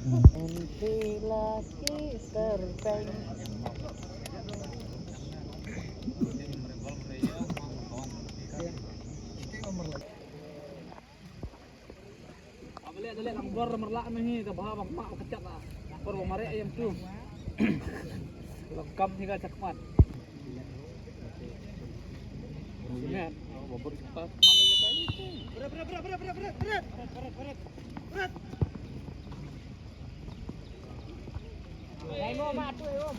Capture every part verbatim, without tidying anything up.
Anti laki serpeng. Ba leh da leh lang bor marlah na hi da bha ba kma ba kachat la. Bor ba mareh ïa tu. Lang kam hi ka chakmat. Simet. Ba bor kita man leh kai. Bret, bret, bret. Dai mo ma tu, eh, om.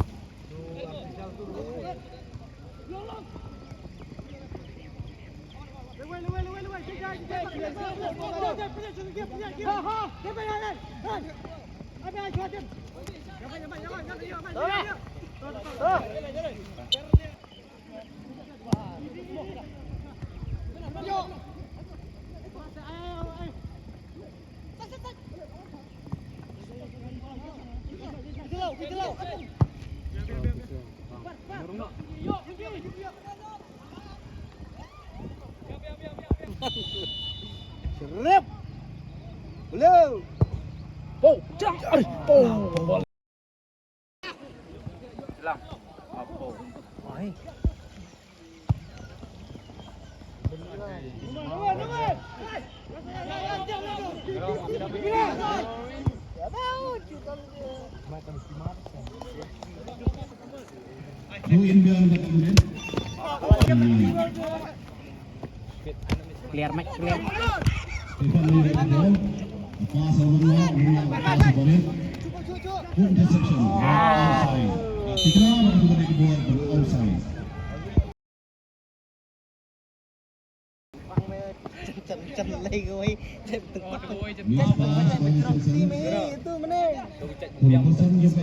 Rep. Hello. Po. Jang. Ari. Po. Lang. Apo. Ai. Two in behind the two men. Clear, Mike, clear. Pass over the wall, pass over it. Good interception. Outside. Tikna, but outside. Cham cham lei ko wei. Cham tu. Miss pass, Tony Simpson. Tony Simpson juga.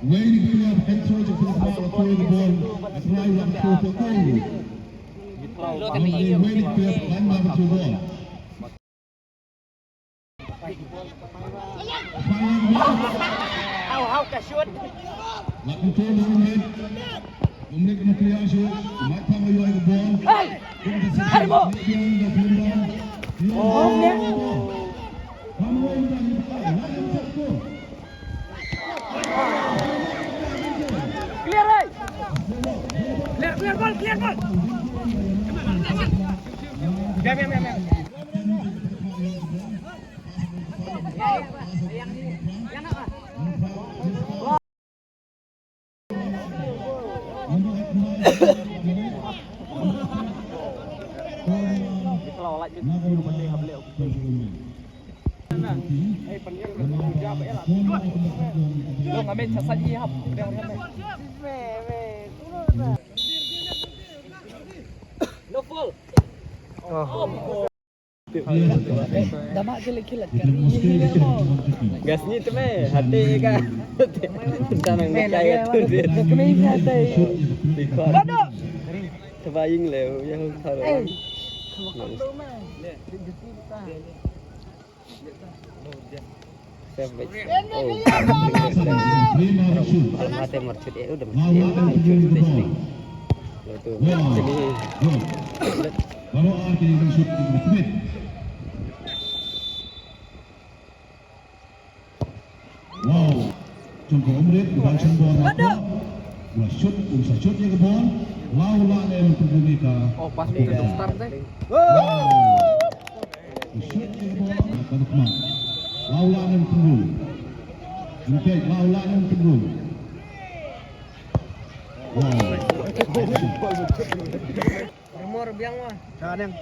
Wei ni kuya kan throw je kuya ball. Try lang throw to goal. Wei ni kuya kan throw ball. Haw, haw, ka shoot. Lakuto Umrit. Umrit na clear shoot. Mat pang ayo ay ball. Hey! Hey, mo! Oh, yeah. Clear, hey! Clear, clear ball, clear ball! Yan, yan, yan, yan. No foul. Oh. Gas ni tu meh, hati ka. Tanang ni kaya tu dia. Kami hati. Record. Terbayang le, ya. Eh. Savage. Oh. Alam hati mercut, eh, udah mercut, eh, udah mercut, eh, udah mercut. Betul. Jadi, baru arti mercut, mercut. Wow. Jong ka Umrit, u dang shen ball. Aduh. U la shoot, u sa shoot ïa ka ball. Wow, la ne em tu ka. Oh, pas ni ka start deh. Wow. U shoot ïa ka ball. Ka duk ma. Wow, la ne em tu. Wow, la ne em tu. Wow. Rumor biang wah. Ka neng.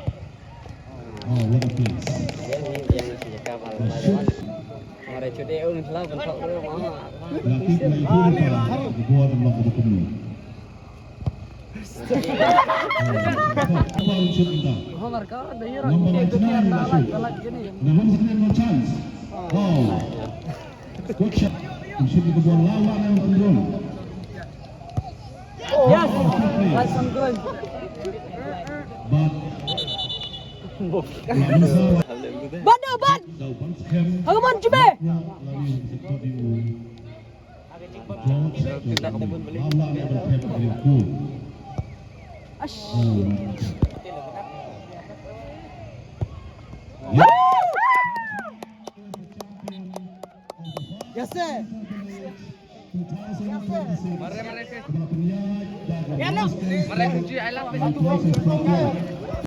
Oh, what a place. Biang ni, biang ni, sejak kapan. Mare cuti un lah bentuk rumah. Buat rumah kudu kumi. Apa unsur kita? Homar ka, da yura. Number nineteen, number sixteen, no chance. Oh. Good shot. Unsur kita buat lawan yang kendrong. Yes. Langsung gol. Bat. Bat, bat. Hagman jube. Ash. Yes, sir. Mare, mare, sir. Mare, kunci, I love it.